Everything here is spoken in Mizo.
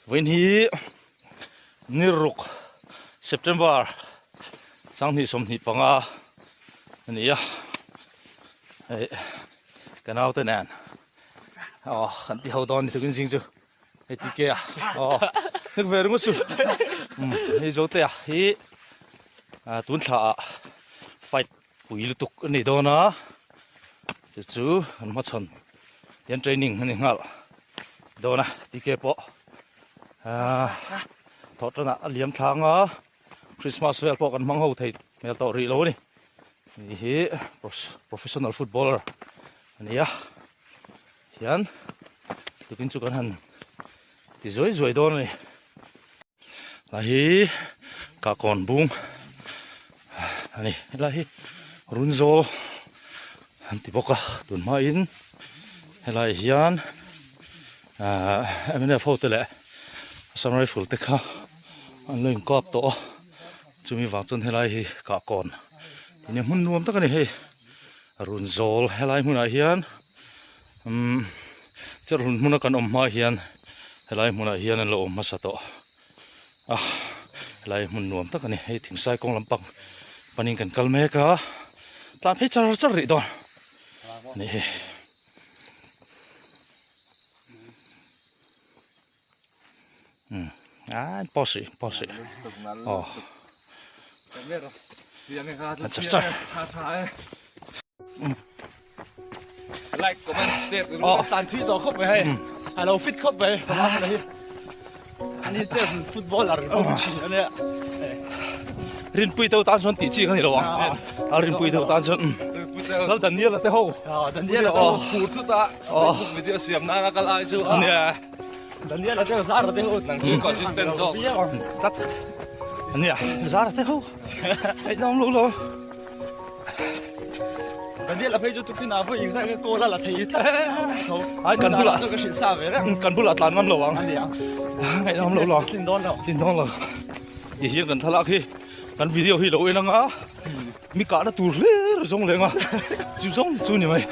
Vawiin hi ni ruk September sanghnih 25 a ni a hei ka naute nen aw kan ti ho dawn ni tukin zing chu hei ti ke a aw nek ve ringawt su hei zote a hi tun thla ah fight pui lutuk a ni dawn a chu chu an hmachhawn hian training a ni nghal dawn a ti ke pawh ah thawh tanah a liam thlang a Christmas vel pawh kan hmang ho thei hmel tawh rih lo a ni ni hi professional footballer a ni a hian tukin chu kan han ti zuai zuai dawn a ni la hi kahkawn bung a ni helai hi runzawl an ti bawk a tun hmain helai hian ahh mnf ho te leh assam rifle te kha an lo inkap tawh a chumi vang chuan helai hi kahkawn tih hmun nuam tak a ni hei runzawl helai hmunah hian umm cherhlun hmuna kan awm hma hian helai hmunah hian an lo awm hmasa tawh a helai hmun nuam tak a ni hei thingsai kawng lampang panin kan kal mek a tlan phei char char rih dawn a ni hei umm a pause rih pause rih aw char char. Like comment share oh tan thui to khop mai hei a lo fit khop mai ani che footballer bawk thin ania rinpui teu tan chuan tih chi ka ni lo ang a rinpui teu tan chuan lal Daniel te ho Daniel te ho phur chu ta Facebook video siam nana kal ai chu nia Daniel te zar te ho nang chu consistent zawk chat ania zar te ho ai nom lo lo Daniel a phei chu tukin a vawi engzah nge call a la thei tlat tho. Ai kan bulah chu ka hrilh sa ve reng. Kan bulah tlan ngam lo ang. Ani ang. Ngaihnawm lo lo. Tlin dawn lo. Tlin dawn lo. Ti hian kan thlalak hi kan video hi lo en anga mi kahna tur hlir zawng leng a. Chu zawng chu ni mai.